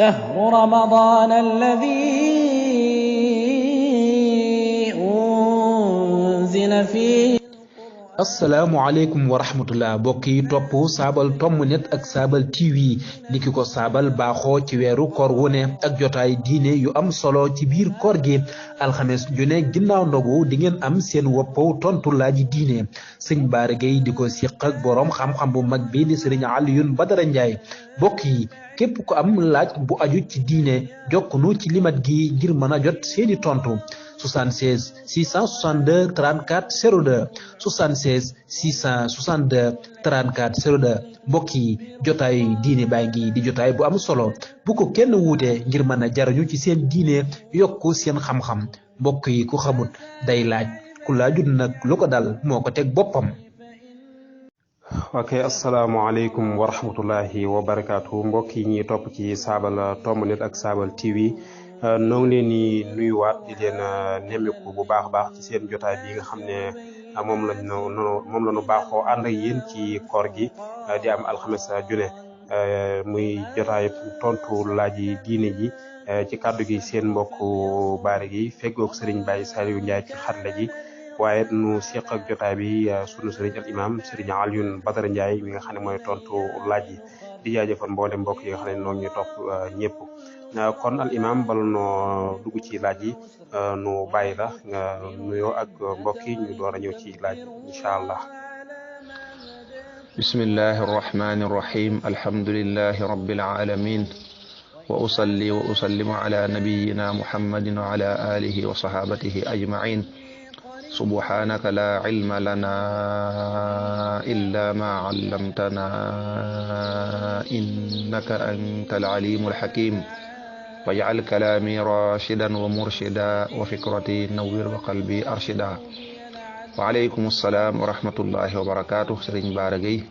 شهر رمضان الذي أنزل فيه. asalaamaaleykum wa rahmatullah mbokk yi topp saabal tomb net ak saabal TV niki ko saabal baaxoo ci weeru koor wone ak jotaay diine yu am solo ci biir koor gi alxames ju ne ginnaaw ndogu di ngeen am seen woppaw tontu laaji diine sëñ Bara Gueye di ko siq ak boroom xam-xam bu mag bi di sëriñ Alioune Badara Ndiaye mbokk yi képp ku am laaj bu aju ci diine jokkunu ci limat gi ngir mën a jot seeni tontu 76 662 34 02 76 662 34 02 mbokk yi jotaayu diine baa ngi di jotaay bu am solo bu ko kenn wuute ngir mën a jariñu ci seen diine yokku seen xam-xam mbokk yi ku xamut day laaj ku laajut nag lu ko dal moo ko teg boppam. ok asalaamaaleykum wa rahmatullahi wa barakaatu mbokk yi ñuy topp ci saabal tomb net ak saabal TV noo ngi leen di nuyuwaat di leen nemmeeku bu baax a baax ci seen jotaay bi nga xam ne moom la ñu baaxoo ànd ak yéen ci koor gi di am alxames june muy jotaay tontu laaji diine ji ci kàddu gi seen mbokk Bara Gueye feggoog Serigne Baye Saliou Ndiaye ci xarala ji waaye nu seq ak jotaay bi sunu Serigne al imam Serigne Alioune Badara Ndiaye mi nga xam ne mooy tontu laaj yi di jaajëfal mboolem mbokk yi nga xam ne noonu ñu topp ñëpp. kon al imam bala noo dugg ci laaj yi nu bàyyi la nga nuyoo ak mbokk yi ñu door a ñëw ci laaj incha allah. bismillahi arrahmani arrahim alhamdulillahi rabbil alamin wa usalli wa usallimu ala nabiyyina muhammadin wa ala alihi wa sahabatihi ajma'in subhanaka la ilma lana illa ma 'allamtana innaka antal alimul hakim waj'al kalami rashidan wa murshida wa fikrati nawwir wa qalbi arshida wa alaykum assalam wa rahmatullahi wa barakatuh. Serigne Bara Gueye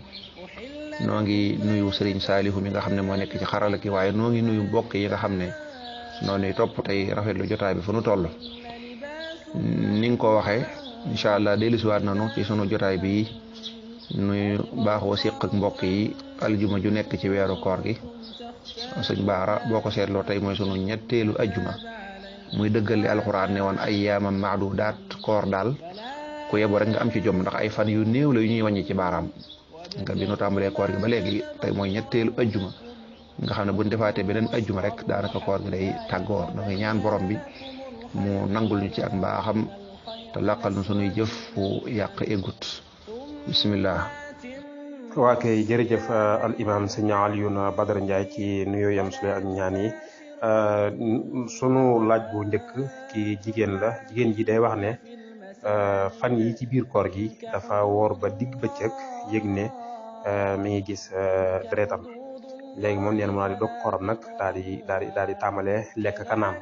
noo ngi nuyu Serigne Salihu mi nga xam ne moo nekk ci xarala ki waaye noo ngi nuyu mbokk yi nga xam ne noonu topp tey rafetlu jotaay bi fu nu toll ni nga ko waxee incha allah dellusiwaat nañu ci sunu jotaay bi nuyu baaxoo siq ak mbokk yi aljuma ju nekk ci weeru koor gi sëñ Bara boo ko seetloo tey mooy sunu ñetteelu ajjuma muy dëggal li alxuraan ne woon ayyaamam maadudaat koor daal ku yebo rek nga am ci jom ndax ay fan yu néew la yu ñuy wàññi ci baaraam nga bi nu tàmbalee koor gi ba léegi tey mooy ñetteelu ajjuma nga xam ne buñ defaatee beneen ajjuma rek daanaka koor gi day tàggoo da ngay ñaan borom bi mu nangul ñu ci ak mbaaxam te laqal nu sunuy jëf fu yàq eggut bismillah. waa kay jërëjëf al imam sëñ Alioune Badara Ndiaye ci nuyoo yam sule ak ñaan yi sunu laaj bu njëkk ki jigéen ji day wax ne fan yi ci biir koor gi dafa woor ba digg bëccëg yëg ne mi ngi gis deretam léegi moom neen mu naa di dog kooram nag daal di tàmbalee lekk ka naan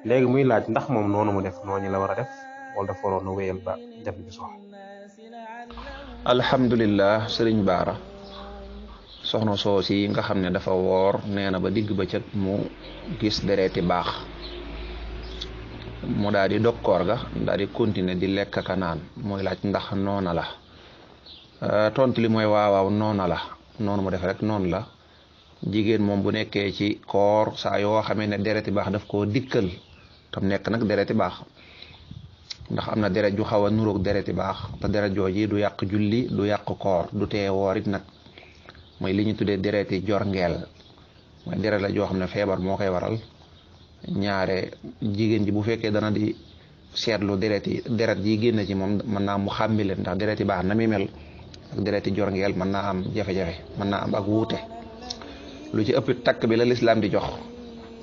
léegi muy laaj ndax moom noonu mu def noonu la war a def wala dafa waroon a wéyal ba jant bi so. alhamdulillah Serigne Bara soxna soosi yi nga xam ne dafa woor nee na ba digg bëccëg mu gis dereti baax mu daal di dog koor ga daal di continuer di lekk ka naan mooy laaj ndax noona la tontu li mooy waawaaw noona la noonu mu def rek noonu la jigéen moom bu nekkee ci koor saa yoo xamee ne dereti baax daf koo dikkal tam nekk nag dereti baax ndax am na deret ju xaw a nuroog dereti baax te deret jooji du yàq julli du yàq koor du tee woor it nag mooy li ñu tuddee dereti jorngeel mooy deret la joo xam ne feebar moo koy waral ñaare jigéen ji bu fekkee dana di seetlu deret ji génn ci moom mën naa mu xàmmi leen ndax dereti baax na mi mel ak dereti jorngeel mën naa am jafe-jafe mën naa am ak wuute lu ci ëpp takk bi la lislaam di jox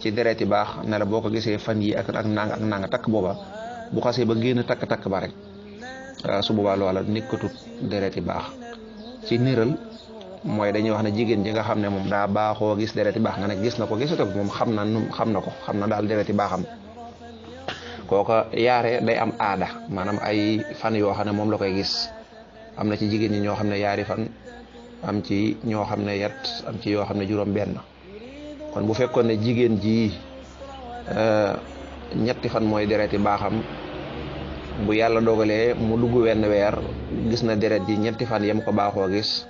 ci dereti baax ne la boo ko gisee fan yi ak nanga takk booba bu xasee ba génn takk ba rek su boobaa loola nekkatut dereti baax ci niral mooy dañuy wax ne jigéen ji nga xam ne moom daa baaxoo gis dereti baax nga ne gis na ko gisatu ko moom xam na daal dereti baaxam kooka yaare day am aada maanaam ay fan yoo xam ne moom la koy gis am na ci jigéen ñi ñoo xam ne yaari fan am ci ñoo xam ne yet am ci yoo xam ne juróom benn kon bu fekkoon ne jigéen ji ñetti fan mooy dereti baaxam bu yàlla dogalee mu dugg wenn weer gis na deret ji ñetti fan yam ko baaxoo gis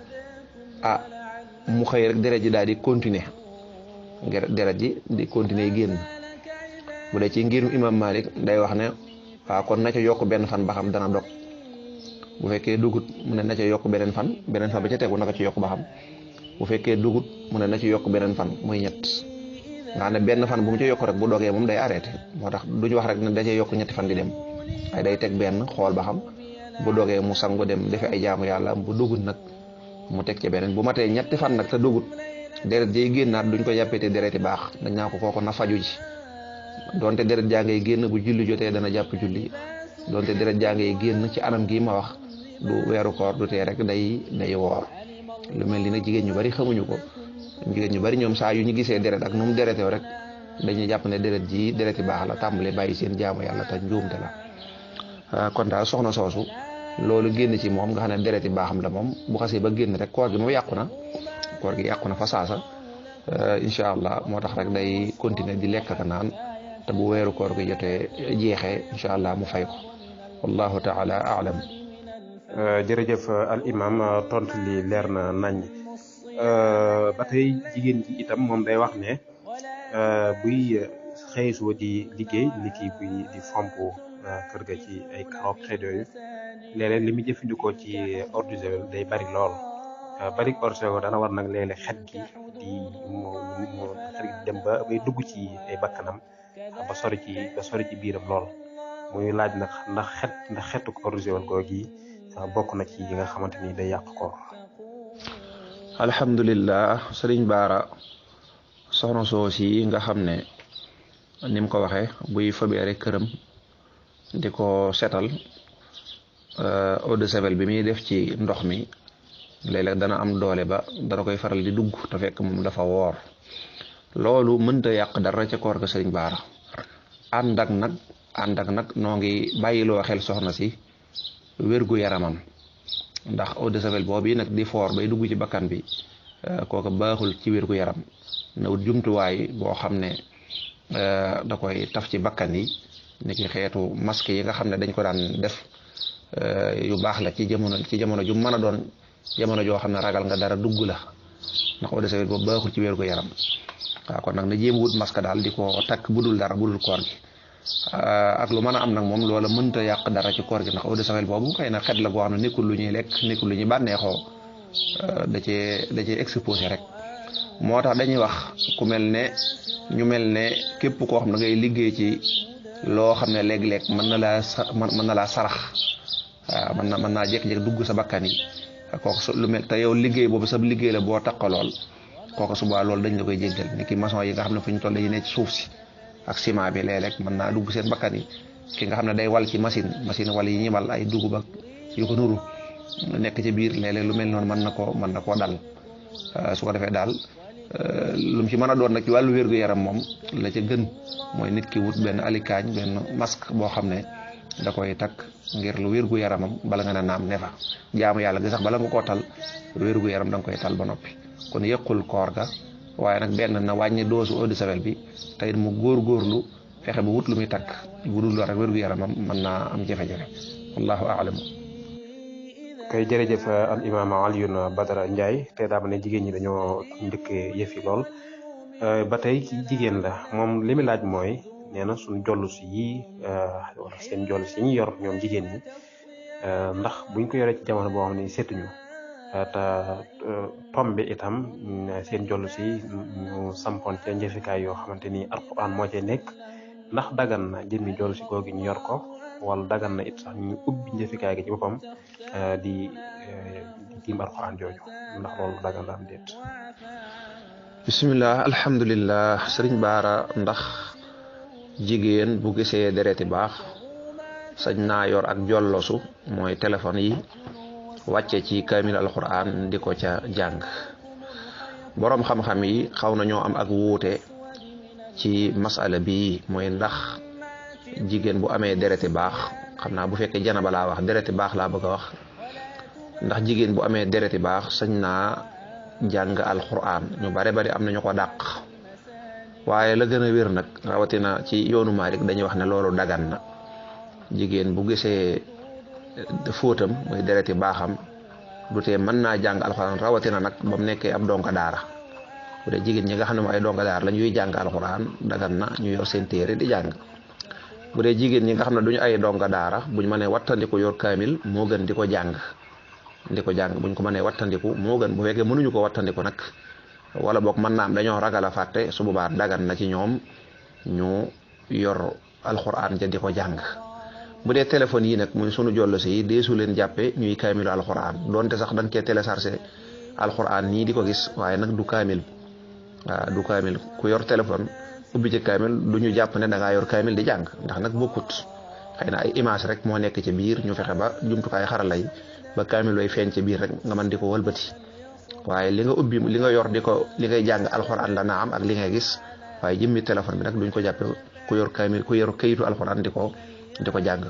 mu xëy rek deret ji daal di continuer ngir deret ji di continuer génn. bu dee ci ngirum imam Malik day wax ne waaw kon na ca yokk benn fan ba xam dana dog bu fekkee dugut mu ne na ca yokk beneen fan ba ca tegu naka ci yokk ba xam bu fekkee dugut mu ne na ci yokk beneen fan muy ñett nga ne benn fan bu mu ca yokk rek bu dogee moom day arrêté moo tax duñu wax rek ne da cee yokk ñetti fan di dem waaye day teg benn xool ba xam bu dogee mu sangu dem defe ay jaamu yàlla bu dugut nag mu teg ci beneen bu matee ñetti fan nag te dugut deret jay génnaat duñ ko jàppete dereti baax dañ naa ko kooku na faju ji donte deret jaa ngay génn bu julli jotee dana jàpp julli donte deret jaa ngay génn ci anam gi ma wax du weeru koor du tee rek day woor lu mel ni nag jigéen ñu bari xamuñu ko jigéen ñu bari ñoom saa yu ñu gisee deret ak nu mu deretee rek dañuy jàpp ne deret ji dereti baax la tàmbale bàyyi seen jaamu yàlla te njuumte la kon daal soxna soosu loolu génn ci moom nga xam ne dereti baaxam la moom bu xasee ba génn rek koor gi moom yàqu na fa saasa incha allah moo tax rek day continuer di lekk ak naan te bu weeru koor gi jotee jeexee incha allah mu fay ko wallahu taala aalam. jërëjëf al imam tontu li leer na nañ ba tey jigéen ji itam moom day wax ne buy xëy suba di liggéey buy di fomp kër ga ci ay karoog xeet yooyu léeg-léeg li muy jëfandikoo ci eau de javel day bari lool bari eau de javel dana war nag léeg-léeg xet gi dem ba bay dugg ci ay bakkanam ba sori ci biiram lool muy laaj nag ndax xetu eau de javel googu bokk na ci yi nga xamante ni day yàq koor. alhamdulilah sëriñ Baara soxna soos yi nga xam ne ni mu ko waxee buy fabeere këram di ko setal eau de javel bi muy def ci ndox mi léeg-léeg dana am doole ba dana koy faral di dugg te fekk moom dafa woor loolu mënta yàq dara ca koor ga sëriñ Baara ànd ak nag noo ngi bàyyiloo xel soxna si wérgu yaramam ndax eau de javel boobu nag di foor bay dugg ci bakkan bi kooka baaxul ci wérgu yaram na wut jumtuwaay boo xam ne da koy taf ci bakkan yi ni ki xeetu masque yi nga xam ne dañ ko daan def yu baax la ci jamono ju mën a doon jamono joo xam ne ragal nga dara dugg la ndax eau de javel boobu baaxul ci wérgu yaram waaw kon nag na jéem wut masque daal di ko takk budul dara budul koor gi ak lu mën a am nag moom loola mënta yàq dara ci koor gi ndax eau de javel boobu xëy na xet la goo xam ne nekkul lu ñuy lekk nekkul lu ñuy bànneexoo da cee exposé rek moo tax dañuy wax ku mel ne képp koo xam ne ngay liggéey ci loo xam ne léeg-léeg mën na laa sarax waaw mën naa jékki-jékki dugg sa bakkan yi kooku lu mel te yow liggéey boobu sa liggéey la boo takkalool kooku suba loolu dañ la koy jéggal ni ki maçon yi nga xam ne fu ñu toll dañuy ne ci suuf si ak ciment bi léeg-léeg mën naa dugg seen bakkan yi ki nga xam ne day wal ci machine wala yi ñuy wal ay dugub ak yu ko nuru nekk ci biir léeg-léeg lu mel noonu mën na koo dal su ko defee daal lu mu ci mën a doon nag ci wàllu wér-gu-yaram moom la ca gën mooy nit ki wut benn alikaañ benn masque boo xam ne da koy takk ngir lu wér-gu-yaramam bala nga naam ne fa jaamu yàlla gi sax bala nga koo tal wér-gu-yaram da nga koy tal ba noppi kon yëqul koor ga waaye nag benn na wàññi doosu eau de javel bi tey mu góorgóorlu fexe ba wut lu muy takk bu dul rek wér-gu-yaramam mën naa am jafe-jafe wallahu aalam. kay jërëjëf al imam Alioune Badara Ndiaye te daa ma ne jigéen ñi dañoo njëkkee yëfi lool ba tey ci jigéen la moom li mu laaj mooy nee na suñ jollu si yi wala seen jollu si ñu yor ñoom jigéen ñi ndax buñ ko yoree ci jamono boo xam ne seetuñu te tombe itam seen jollu si ñu sampoon ca njëfikaay yoo xamante ni alquran moo cee nekk ndax dagan na jëmmi jollu si googu ñu yor ko wala dagan na it sax ñu ubbi njëfikaay gi ci boppam di tiim alquran jooju ndax loolu dagan la am déet. bismillah alhamdulillah sëriñ Baara ndax jigéen bu gisee dereti baax sañ naa yor ak jollosu mooy téléphone yi wàcce ci kaamil alquran di ko ca jàng boroom xam-xam yi xaw nañoo am ak wuute ci masala bi mooy ndax jigéen bu amee dereti baax xam naa bu fekkee janaba laa wax dereti baax laa bëgg a wax ndax jigéen bu amee dereti baax sañ naa jàng alquran ñu bare bari am nañu ko dàq waaye la gën a wér nag rawatina ci yoonu Maalik dañuy wax ne loolu dagan na jigéen bu gisee fóotam muy dereti baaxam du tee mën naa jàng alxuraan rawatina nag ba mu nekkee ab donka daara bu dee jigéen ñi nga xam ne ay donga daar la ñuy jàng alxuraan dagan na ñu yor seen téere di jàng bu dee jigéen ñi nga xam ne duñu ay donga daara buñ mënee wattandiku yor kaamil moo gën di ko jàng buñ ko mënee wattandiku moo gën bu fekkee mënuñu ko wattandiku nag wala boog mën naa am dañoo ragal a fàtte su boobaa dagan na ci ñoom ñu yor alxuraan ja di ko jàng bu dee téléphone yi nag muy sunu jollo si deesu leen jàppe ñuy kaamilu alxuraan donte sax dañ cee téléchargé alxuraan nii di ko gis waaye nag du kaamil waaw du kaamil ku yor téléphone ubbi ci kaamil du ñu jàpp ne da ngaa yor kaamil di jàng ndax nag bokkut xëy na ay image rek moo nekk ci biir ñu fexe ba jumtukaay xarala yi ba kaamil way feeñ ci biir rek nga mën di ko wëlbati waaye li nga ubbi li nga yor li ngay jàng alxuraan la na am ak li ngay gis waaye jëmmi téléphone bi nag duñ ko jàppe ku yor kaamil ku yor kayitu alxuraan di ko jàng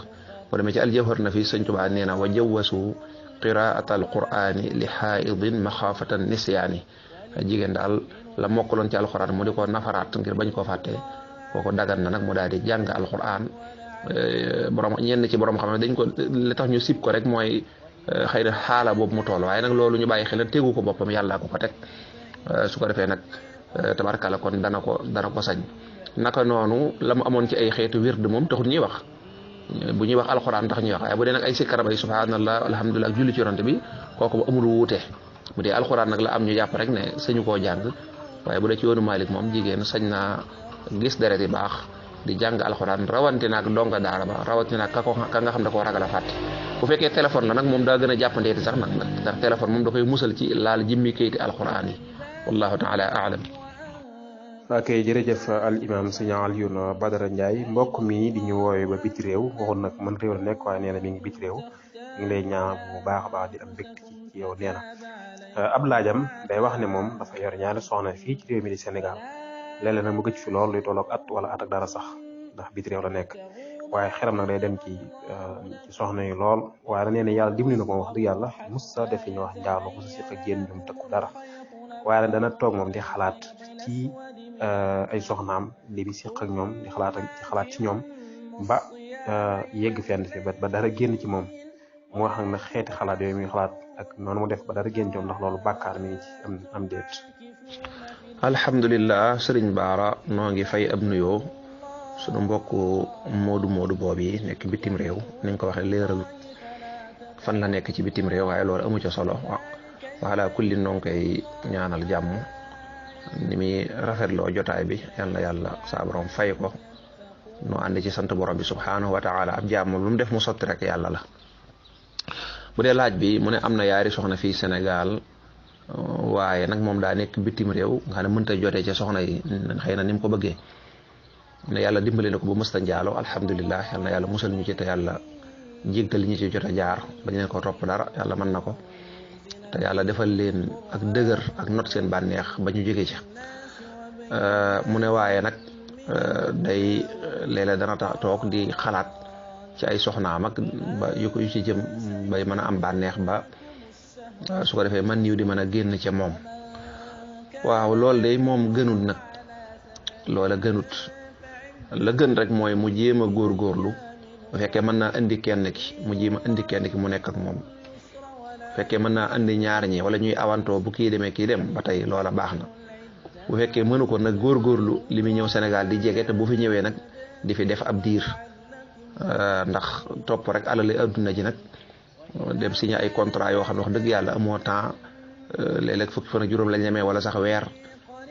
boo demee ci aljawhar na fi sëñ Tuubaa nee na wa jawwasu qiraat alqurani li xaaidin maxaafatan nisyaani jigéen daal la mokkaloon ci alxuraan mu di ko nafaraat ngir bañ koo fàtte kooko dagan na nag mu daal di jàng alxuraan ñenn ci borom xam ne dañ ko li tax ñu sib ko rek mooy xëy na xaala boobu mu toll waaye nag loolu ñu bàyyi xel tegu ko boppam yàlla ko teg su ko defee nag tabarkala kon dana ko sañ naka noonu la mu amoon ci ay xeetu wird moom taxul ñuy wax bu ñuy wax alxuraan tax ñuy wax waaye bu dee nag ay sikkarab ay subhanallah alhamdulilah ak julli ci yonante bi kooku ba amul wuute bu dee alxuraan nag la am ñu jàpp rek ne sañu koo jàng waaye bu dee ci yoonu Malik moom jigéen sañ naa gis deret yi baax di jàng alxuraan rawante naag donga daara ba rawante naag ka nga xam da koo ragal a fàtte bu fekkee téléphone la nag moom daa gën a jàppandeeti sax nag ndax téléphone moom da koy musal ci laal jimmi kayiti alxuraan yi wallahu taala aalam. ok jërëjëf al imam sëñ Alioune Badara Ndiaye mbokk mi di ñu woowe ba biti réew waxoon nag man réew la nekk waaye nee na mi ngi biti réew ñu ngi lay ñaan bu baax a baax di am mbégte ci yow nee na ab laajam day wax ne moom dafa yor ñaari soxna fii ci réew mi di Sénégal léeg-léeg nag mu gëj fi lool luy tolloog at wala at ak dara sax ndax biti réew la nekk waaye xelam nag day dem ci soxna yi lool waaye nag nee na yàlla dimbali na ko wax dëgg yàlla mos sa def li ñuy wax njaaloo mos a siq ak génn ñoom tëkku dara waaye nag dana toog moom di xalaat ci ay soxnaam li bi siq ak ñoom di xalaat ci ñoom ba yegg fenn fi ba dara génn ci moom mu wax nag xeeti xalaat yooyu muy xalaat ak noonu mu def ba dara génn ci moom ndax loolu bàkkaar mi ngi ci am déet. alhamdulilah sëriñ Baara noo ngi fay ab nuyoo sunu mbokku moodu boobu nekk bitim réew niñ ko waxee leeral fan la nekk ci bitim réew waaye loolu amu ca solo wala kulli noo ngi koy ñaanal jàmm ni muy rafetloo jotaay bi yàlla saa borom fay ko noo ànd ci sant borom bi subhanahu wa taala ab jàmm lu mu def mu sotti rek yàlla la. bu dee laaj bi mu ne am na yaari soxna fii Sénégal waaye nag moom daa nekk bitim réew nga xam ne mënta jotee ca soxna yi xëy na ni mu ko bëggee ne yàlla dimbali na ko ba mësta njaalo alhamdulilah yal na yàlla musal ñu ci te yàlla jéggal ñu ci jot a jaar bañ leen ko topp dara yàlla mën na ko te yàlla defal leen ak dëgër ak not seen bànneex ba ñu jóge ci mu ne waaye nag day léeg-léeg dana tax toog di xalaat ci ay soxnaam ak ba yu ci jëm bay mën a am bànneex ba su ko defee man niw di mën a génn ca moom waaw loolu day moom gënut nag loola gënut la gën rek mooy mu jéem a góorgóorlu bu fekkee mën naa indi kenn ki mu jéem a indi kenn ki mu nekk ak moom fekkee mën naa indi ñaar ñi wala ñuy awantoo bu kii demee kii dem ba tey loola baax na bu fekkee mënu ko nag góorgóorlu li muy ñëw Sénégal di jege te bu fi ñëwee nag di fi def ab diir ndax topp rek alali adduna ji nag dem signé ay contrat yoo xam ne wax dëgg yàlla amoo temps léeg-léeg fukki fan ak juróom lañ ñemee wala sax weer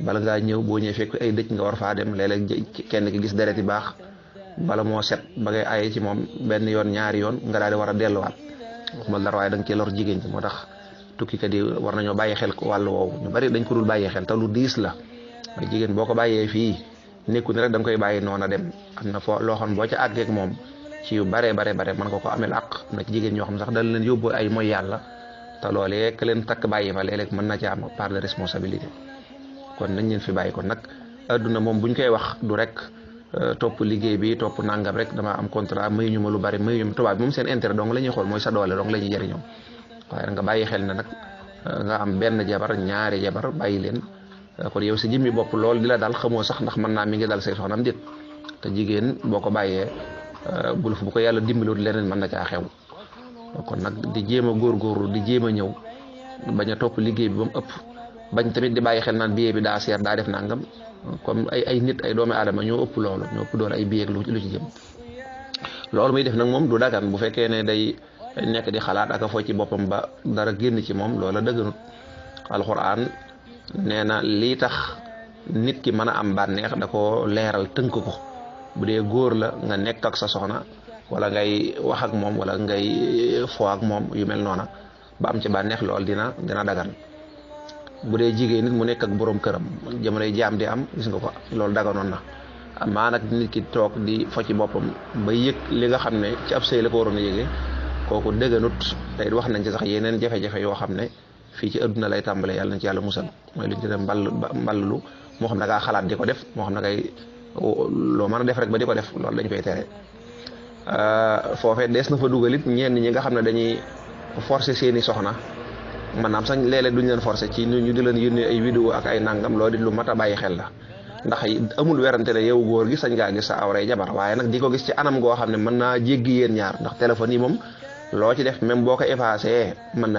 bala ngaa ñëw boo ñëwee fekk ay dëj nga war faa dem léeg-léeg kenn ki gis deret yi baax bala moo set ba ngay aye ci moom benn yoon ñaari yoon nga daal di war a delluwaat waxuma dara waaye da nga cee lor jigéen ci moo tax tukkikat yi war nañoo bàyyi xel ko wàllu woowu ñu bari dañ ko dul bàyyi xel te lu diis la waaye jigéen boo ko bàyyee fii nekku ni rek da nga koy bàyyi noona dem am na foo loo xam boo ca àggeek moom ci yu bare mën nga ko amel ak am na ci jigéen ñoo xam sax dal leen yóbbu ay mooy yàlla te loolee ka leen takk bàyyi fa léeg-léeg mën na ci am part de responsabilité kon nañ leen fi bàyyi kon nag adduna moom buñ koy wax du rek topp liggéey bi topp nangam rek dama am contrat mayuñu ma lu bari mayuñu ma tubaab bi moom seen intérêt dong la ñuy xool mooy sa doole dong la ñuy jëriñoo waaye nga bàyyi xel ne nag nga am benn jabar ñaari jabar bàyyi leen kon yow si jëmmi bopp lool di la dal xamoo sax ndax mën naa mi ngi dal say soxnam déet te jigéen boo ko bàyyee bu ko yàlla dimbalul leneen mën na caa xew kon nag di jéem a góorgóorlu di jéem a ñëw bañ a topp liggéey bi ba mu ëpp bañ tamit di bàyyi xel naan billet bi daa seer daa def nangam comme ay nit ay doomi aadama ñoo ëpp loolu ñoo ëpp doole ay billet lu ci jëm loolu muy def nag moom du dagan bu fekkee ne day nekk di xalaat ak a fo ci boppam ba dara génn ci moom loola dëgganut alxuraan nee na lii tax nit ki mën a am bànneex da ko leeral tënk ko bu dee góor la nga nekk ak sa soxna wala ngay wax ak moom wala ngay fo ak moom yu mel noona ba am ci bànneex lool dina dagan bu dee jigéen nit mu nekk ak borom këram jamonoy jaam di am gis nga ko loolu daganoon na amaa nag nit ki toog di fo ci boppam ba yëg li nga xam ne ci ab sëy la ko waroon a yëgee kooku dëgganut tey wax nañ ci sax yeneen jafe-jafe yoo xam ne fii ci adduna lay tàmbalee yàlla nañ ci yàlla musal mooy lu ñu tuddee mballu moo xam ne da ngaa xalaat di ko def moo xam ne kay loo mën a def rek ba di ko def loolu dañ koy tere foofee dees na fa dugalit ñenn ñi nga xam ne dañuy forcer seeni soxna maanaam sax léeg-léeg duñ leen forcer ci ñu di leen yónnee ay vidéo ak ay nangam loolu di lu mat a bàyyi xel la ndax amul werante ne yow góor gi sañ ngaa gis sa awray jabar waaye nag di ko gis ci anam goo xam ne mën naa jéggi yéen ñaar ndax téléphone yi moom loo ci def même boo ko effacé mën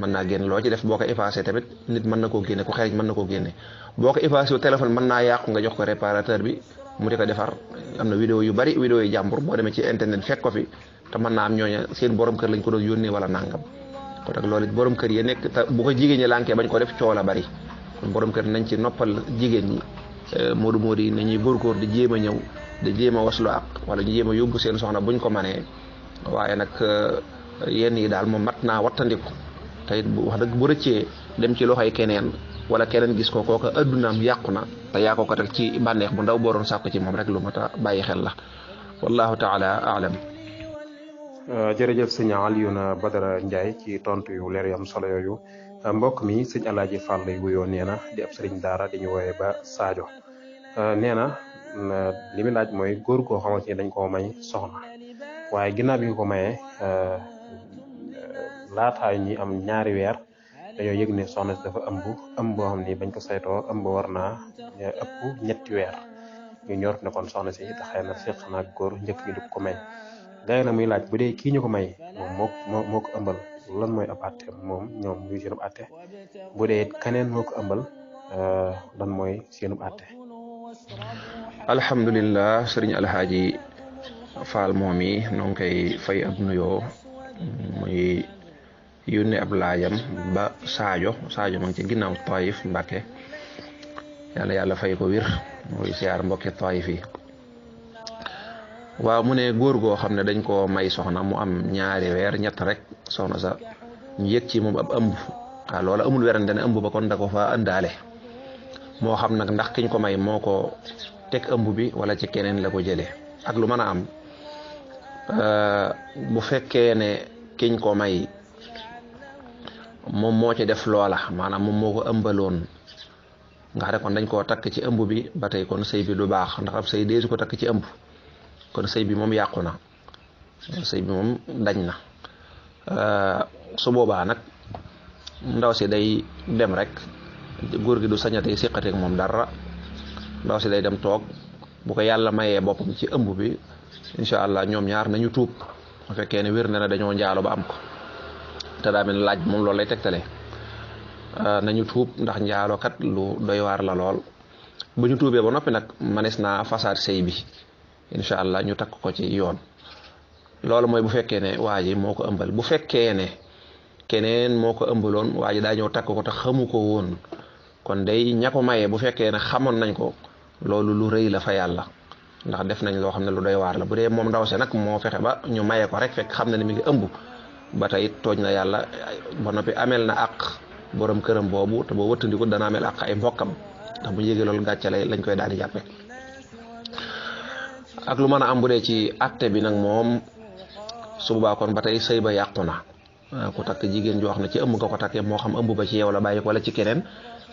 naa génn loo ci def boo ko effacé tamit nit mën na koo génne ku xereñ mën na koo génne boo ko effacé téléphone mën naa yàqu nga jox ko réparateur bi mu di ko defar am na vidéo yu bari vidéo yu jàmbur boo demee ci internet fekk ko fi te mën naa am ñooña seen borom kër lañ ko doon yónnee wala nangam kon nag loolu it borom kër yi nekk te bu ko jigéen ñi lànkee bañ ko def coow la bari kon borom kër nañ ci noppal jigéen ñi moodu moodu yi nañuy góorgóor di jéem a ñëw di jéem a waslu ak wala ñu jéem a yóbbu seen soxna buñ ko manee waaye nag yenn yi daal moom mat naa wattandiku te it bu wax dëgg bu rëccee dem ci loxoy keneen wala keneen gis ko kooka addunaam yàqu na te yaa ko teg ci bànneex bu ndaw booroon sàkku ci moom rek lu mat a bàyyi xel la wallahu taala aalam. jërëjëf sëñ Alioune Badara Ndiaye ci tontu yu leer yu am solo yooyu mbokk mi sëñ Alaaji Fall lay wuyoo nee na di ab sëriñ daara di ñu wooyee ba Sadio nee na li mu laaj mooy góor goo xamante ni dañ koo may soxna waaye ginnaaw bi nga ko mayee laataa ñi am ñaari weer dañoo yëg ne soxna si dafa ëmb boo xam ni bañ ko saytoo ëmb war naa ëpp ñetti weer ñu ñor ne kon soxna si xëy na seq na ak góor njëkk ñu di ko may léegi nag muy laaj bu dee kii ñu ko may moom moo ko ëmbal lan mooy ab àtte moom ñoom muy seenub àtte bu dee keneen moo ko ëmbal lan mooy seenub àtte. alhamdulilah sëriñ Alhaaji Fall moom yi noo ngi koy fay ab nuyoo muy yónnee ab laajam ba Sadio ma ngi ci ginnaaw Taïf Mbàkke yàlla fay ko wir muy siyaar mbokki Taïf yi waaw mu ne góor goo xam ne dañ koo may soxna mu am ñaari weer ñett rek soxna sa ñu yëg ci moom ab ëmb waaw loola amul werante ne ëmb ba kon da ko fa ëndaale moo xam nag ndax kiñ ko may moo ko teg ëmb bi wala ci keneen la ko jëlee ak lu mën a am bu fekkee ne kiñ ko may moom moo ci def loola maanaam moom moo ko ëmbaloon nga xam ne kon dañ koo takk ci ëmb bi ba tey kon sëy bi du baax ndax ab sëy deesu ko takk ci ëmb kon sëy bi moom yàqu na sëy bi moom dañ na su boobaa nag ndaw si day dem rek góor gi du sañatee siqateeg moom dara ndaw si day dem toog bu ko yàlla mayee boppam ci ëmb bi incha allah ñoom ñaar nañu tuub bu fekkee ne wér na ne dañoo njaalo ba am ko te daa mel ne laaj bi moom loolu lay tegtale nañu tuub ndax njaalo kat lu doy waar la lool bu ñu tuubee ba noppi nag manes naa fasaat sëy bi incha allah ñu takk ko ci yoon loolu mooy bu fekkee ne waa ji moo ko ëmbal bu fekkee ne keneen moo ko ëmbaloon waa ji daa ñëw takk ko te xamu ko woon kon day ña ko mayee bu fekkee ne xamoon nañ ko loolu lu rëy la fa yàlla ndax def nañ loo xam ne lu doy waar la bu dee moom ndaw se nag moo fexe ba ñu mayee ko rek fekk xam na ne mi ngi ëmb ba tey tooñ na yàlla ba noppi amel na àq borom këram boobu te boo wëttandiku dana amel àq ay mbokkam ndax bu yégee loolu gàccale lañ koy daal di jàppe ak lu mën a am bu dee ci àtte bi nag moom su boobaa kon ba tey sëy ba yàqu na ku takk jigéen joo xam ne ci ëmb nga ko takkee moo xam ëmb ba ci yow la bàyyi ko wala ci keneen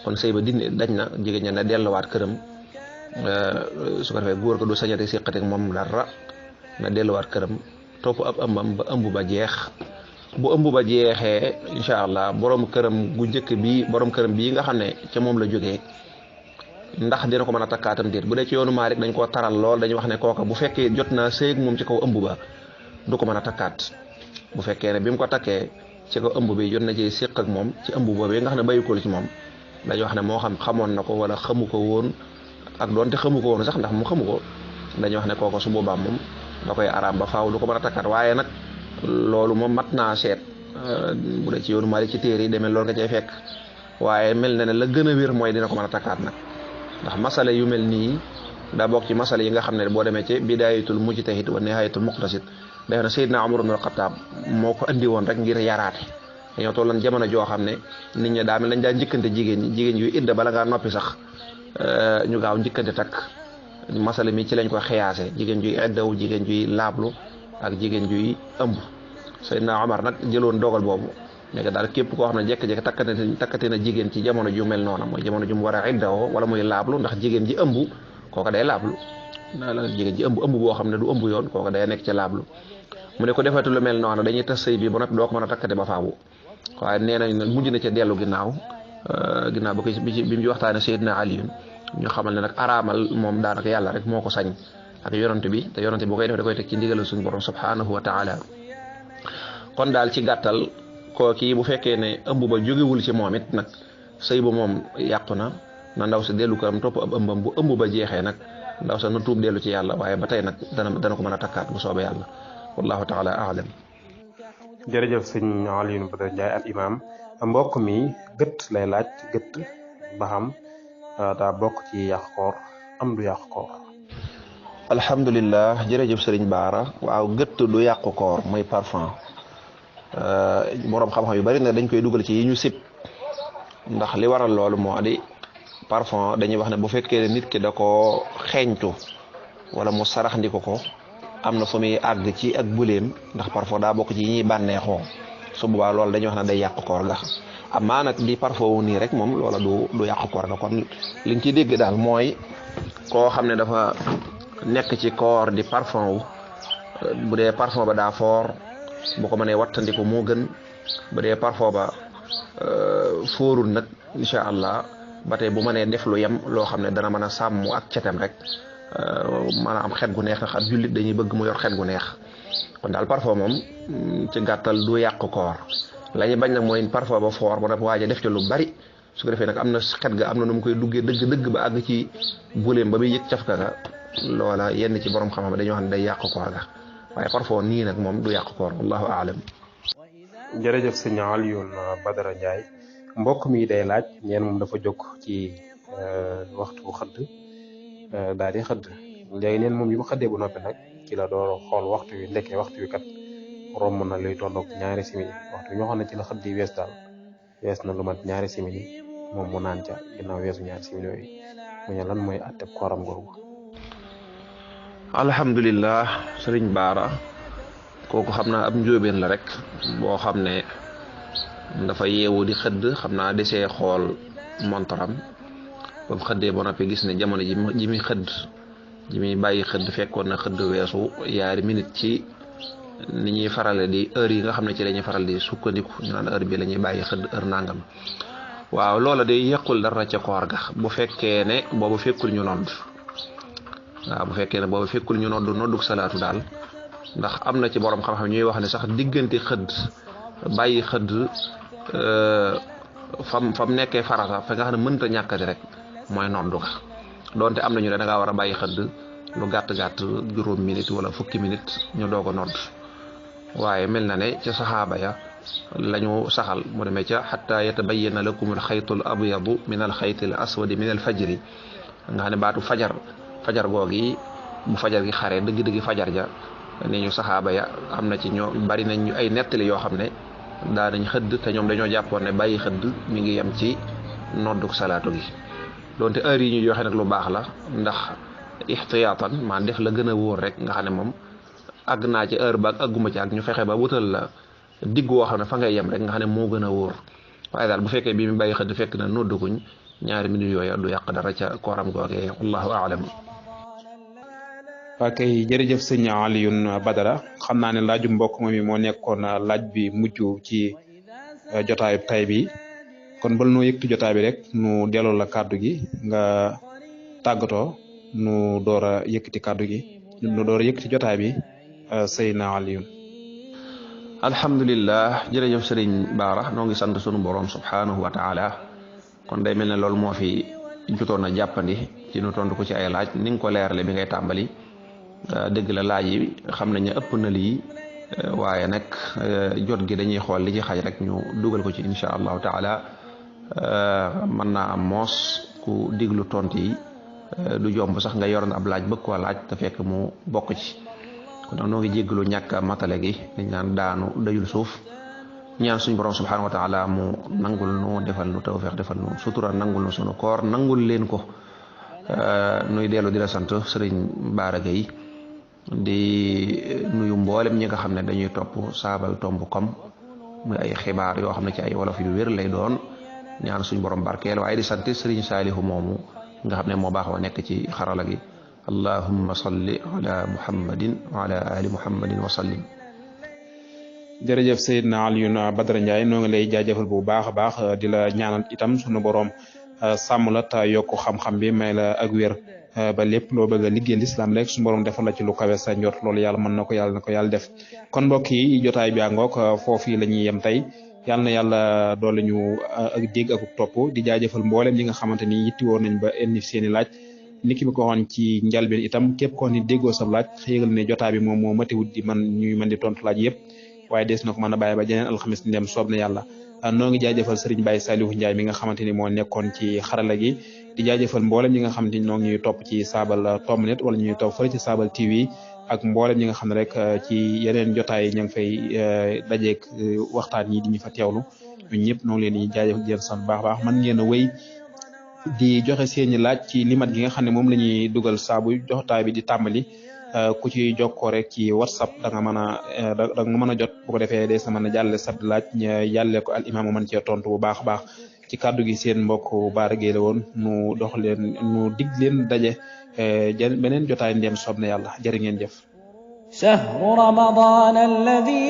kon sëy ba dindi dañ na jigéen ña ne delluwaat këram su ko defee góor ko du sañate séqateeg moom dara na delluwaat këram topp ab ëmbam ba ëmb ba jeex bu ëmb ba jeexee incha allah borom këram gu njëkk borom këram bii nga xam ne ca moom la jógee ndax dina ko mën a takkaatam déet bu dee ci yoonu Maalik dañ koo taral lool dañuy wax ne kooka bu fekkee jot naa sëy ak moom ci kaw ëmb ba du ko mën a takkaat bu fekkee ne bi mu ko takkee ci ko ëmb bi jot na ci séq ak moom ci ëmb boobee nga xam ne bàyyi ko ci moom dañuy wax ne moo xam xamoon na ko wala xamu ko woon ak doonte xamu ko woon sax ndax mu xamu ko dañuy wax ne kooko su boobaa moom da koy araam ba faaw du ko mën a takkaat waaye nag loolu moom mat naa seet bu dee ci yoonu Maalik ci téere yi demee loolu nga cay fekk waaye mel na ne la gën a wér mooy dina ko mën a takkaat nag ndax masale yu mel nii daa bokk ci masale yi nga xam ne boo demee ci bidaayatul mujtahid wa nihayatul muqtasid def na Seydina Umar ibn al-Khattab moo ko andi woon rek ngir yaraate dañoo tolloon jamono joo xam ne nit ñi daa mel lañ daa njëkkante jigéen yu idda bala ngaa noppi sax ñu gaaw njëkkante takk masala mi ci lañ ko xiyaase jigéen juy iddawu jigéen juy laablu ak jigéen juy ëmb Seydina Umar nag jëloon dogal boobu nekk daal képp koo xam ne jekk-jekk takkate na jigéen ci jamono ju mel noona mooy jamono ju mu war a iddawoo wala muy laablu ndax jigéen ji ëmb kooka day laablu jigéen ji ëmb boo xam ne du ëmb yoon kooka day nekk ci laablu mu ne ko defatu lu mel noonu dañuy tas sëy bi ba noppi doo ko mën a takkate ba faawu waaye nee nañ nag mujj na ca dellu ginnaaw ba ko bi mu waxtaane Seydina Ali ñu xamal ne nag araamal moom daanaka yàlla rek moo ko sañ ak yonante bi te yonante boo koy def da koy teg ci ndigalal suñu borom subhanahu wa taala kon daal ci gàttal kooki bu fekkee ne ëmb ba jógewul ci moom it nag sëy ba moom yàqu na ndaw sa dellu këram topp ab ëmbam bu ëmb ba jeexee nag ndaw sa na tuub dellu ci yàlla waaye ba tey nag dana ko mën a takkaat bu soobee yàlla wallahu taala aalam. jërëjëf sëñ Alioune Badara Ndiaye al imam mbokk mi gëtt lay laaj gëtt ba xam daa bokk ci yàq koor am du yàq koor. alhamdulilah jërëjëf sëriñ Baara waaw gëtt du yàqu koor mooy parfum borom xam-xam yu bari na dañ koy dugal ci yi ñu sib ndax li waral loolu moo di parfum dañuy wax ne bu fekkee ne nit ki da ko xeeñtu wala mu sarax ndiko ko am na fu muy àgg ci ak buleem ndax parfum daa bokk ci yi ñuy bànneexoo su boobaa loolu dañuy wax ne day yàq koor ga amaa nag di parfum wu nii rek moom loola du yàq koor ga kon liñ ci dégg daal mooy koo xam ne dafa nekk ci koor di parfum wu bu dee parfum ba daa foor bu ko mënee wattandiku moo gën bu dee parfum ba foorul nag incha allah ba tey bu mënee def lu yem loo xam ne dana mën a sàmm ak cetem rek maanaam am xet gu neex ndax ab jullit dañuy bëgg mu yor xet gu neex kon daal parfum moom ci gàttal du yàq koor la ñu bañ nag mooy parfum ba foor ba nag waaja def ci lu bari su ko defee nag am na xet ga am na nu mu koy duggee dëgg ba àgg ci buleem ba muy yëg cafka ga loola yenn ci borom xam-xam dañoo xam ne day yàq koor ga waaye parfum nii nag moom du yàq koor wallahu aalam. jërëjëf sëñ Alioune Badara Ndiaye mbokk mi day laaj ñeen moom dafa jóg ci waxtu xëdd daal di xëdd léegi neen moom yi mu xëddee bu noppi nag ci la door xool waxtu wi ndekkee waxtu wi kat romb na luy tolloog 2 simili waxtu ñoo xam ne ci la xëdd yi wees daal wees na lu mat 2 simili moom mu naan ca ginnaaw weesu 2 simili yooyu mu ne lan mooy atteb kooram googu. alhamdulilah sëriñ Baara kooku xam naa ab njóobeen la rek boo xam ne dafa yeewu di xëdd xam naa desee xool montaram ba mu xëddee ba noppi gis ne jamono ji muy xëdd ji muy bàyyi xëdd fekkoon na xëdd weesu 2 minutes ci ni ñuy farale di heure yi nga xam ne ci la ñuy faral di sukkandiku ñu naan heure bi la ñuy bàyyi xëdd heure nangam waaw loola day yàqul dara ca koor ga bu fekkee ne boobu fekkul ñu nodd waaw bu fekkee ne boobu fekkul ñu nodduk salaatu daal ndax am na ci borom xam-xam ñuy wax ne sax diggante xëdd bàyyi xëdd fam nekkee farata fa nga xam ne mënta ñàkkati rek mooy noddu ga donte am nañu ne da ngaa war a bàyyi xëdd lu gàtt-gàtt 5 minutes wala 10 minutes ñu doog a nodd waaye mel na ne ca saxaaba ya lañu saxal mu demee ca xatta yatabayyana lakum al xaytul abyadu min al xaytil aswadi min al fajri nga xam ne baatu fajar googi bu fajar gi xaree dëgg-dëgg fajar ja ne ñu saxaaba ya am na ci ñoo bari nañ ay nettali yoo xam ne daa nañ xëdd te ñoom dañoo jàppoon ne bàyyi xëdd mi ngi yem ci nodduk salaatu gi donte heure yi ñu joxe nag lu baax la ndax ixtiyaatan maa def la gën a wóor rek nga xam ne moom àgg naa ci heure ba àgguma ci ak ñu fexe ba wutal la digg woo xam ne fa ngay yem rek nga xam ne moo gën a wóor waaye daal bu fekkee bi mu bàyyi xëdd fekk na nodduguñ 2 minutes yooya du yàq dara ca kooram googee wallahu aalam. waa kay jërëjëf sëñ Alioune Badara xam naa ne laaju mbokk moom mi moo nekkoon laaj bi mujj ci jotaayu tay bi kon bal noo yëgtu jotaay bi rek nu delloo la kàddu gi nga tàggatoo nu door a yëkkati kàddu gi nu door a yëkkati jotaay bi sëñ Alioune. alhamdulillah jërëjëf sëriñ Baara noo ngi sant sunu borom subhanahu wa taala kon day mel ne loolu moo fi jotoon a jàppandi ci nu tontu ko ci ay laaj ni nga ko leerale bi ngay tàmbali dëgg la laaj yi xam nañ ne ëpp na lii waaye nag jot gi dañuy xool li ci xaj rek ñu dugal ko ci insha allahu taala mën naa am moos ku diglu tont yi du jomb sax nga yoroon ab laaj bëgg koo laaj te fekk mu bokk ci kon nag noo ngi jéggalu ñàkk a matale gi dañ naan daanu dajul suuf ñaan suñu borom subhanahu wa taala mu nangul nu defal nu tawfiq defal nu sutura nangul nu sunu koor nangul leen ko nuy dellu di la sant sëriñ Bara Gaye di nuyu mboolem ñi nga xam ne dañuy topp sabaltomb.com muy ay xibaar yoo xam ne ci ay wolof yu wér lay doon ñaan suñu borom barkeel waaye di sant sëriñ Saalihu moomu nga xam ne moo baaxoo nekk ci xarala gi allahumma salli ala muhammadin wa ala ali muhammadin wa sallim. jërëjëf Seydina Alioune Badara Ndiaye noo ngi lay jaajëfal bu baax a baax di la ñaanal itam sunu borom sàmm la te yokk xam-xam bi may la ak wér ba lépp loo bëgg a liggéey lislaam rek sunu borom defal la ci lu kawe sa njort loolu yàlla mën na ko yàlla def. kon mbokk yi jotaay bi àngook foofu la ñuy yem tey yàlla na yàlla doole ñu ak dégg ak topp di jaajëfal mboolem ñi nga xamante ni yittiwoon nañ ba indi seeni laaj. niki bi ko waxoon ci njalbeen itam képp koo ni déggoo sa laaj xëygal ne jotaay bi moom moo matiwut di man ñuy mën di tontu laaj yëpp waaye des na ko mën a bàyyi ba jeneen alxamis ndem soob na yàlla noo ngi jaajëfal Serigne Baye Saliou Ndiaye mi nga xamante ni moo nekkoon ci xarala gi di jaajëfal mboolem ñi nga xamante ni noo ngi topp ci Sabaltomb.net wala ñuy topp fële ci Sabal TV ak mboolem ñi nga xam ne rek ci yeneen jotaay ña ngi fay dajeek waxtaan yi di ñu fa teewlu ñun ñëpp noo ngi leen di jaajëfal di leen sant baax baax man ngeen a wéy di joxe seeni laaj ci limat gi nga xam ne moom la ñuy dugal saabu jotaay bi di tàmbali ku ci jokkoo rek ci WhatsApp da nga mën a jot bu ko defee des na mën a jàllale sab laaj jàllale ko al imam mu mën cee tontu bu baax a baax ci kàddu gi seen mbokk Bara Gaye la woon nu dox leen nu dig leen daje beneen jotaay ndem soob na yàlla jërë ngeen jëf. shahru ramadan alladhi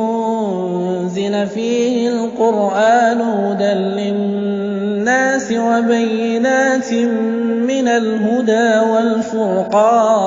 unzila fihi alquran hudan linnas wa bayyinatin min alhuda wal furqan